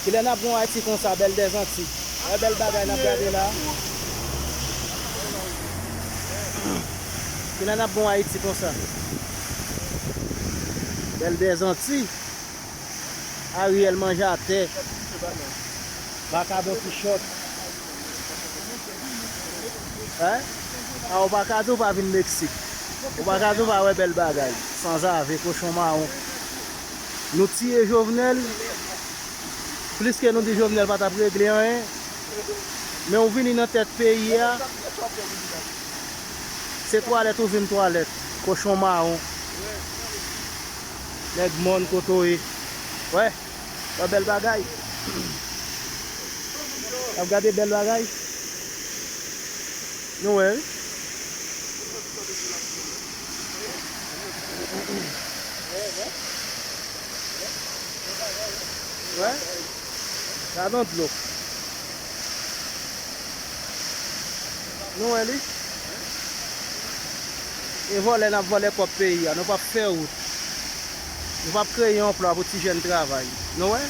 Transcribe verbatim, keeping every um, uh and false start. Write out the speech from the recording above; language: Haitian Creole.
Kilè n ap gen yon Ayiti konsa, Bèl Dèzanti? Wè bèl bagay n ap gade la. Kilè n ap gen yon Ayiti konsa? Bèl Dèzanti. Ariel manje atè. Vakabon kichòt. Hein? A, ou pa ka di ou pa vin Meksik. Ou pa ka di ou pa wè bèl bagay. Sanzave, kochon mawon. Nou tiye Jovenel. Plis ke nou di Jovenel pa t ap regle anyen. Men ou vini nan tèt peyi a. Se twalèt ou vin twalèt. Kochon mawon. Nèg mòn kote w ye. Wè. Wè bèl bagay. N ap gade bèl bagay. Nou wè, wi. Wè. Gade yon dlo. Nou wè li. E vòlè n ap vòlè kòb peyi a. Nou p ap fè wout. Nou p ap kreye anplwa pou ti jèn travay. Nou wè?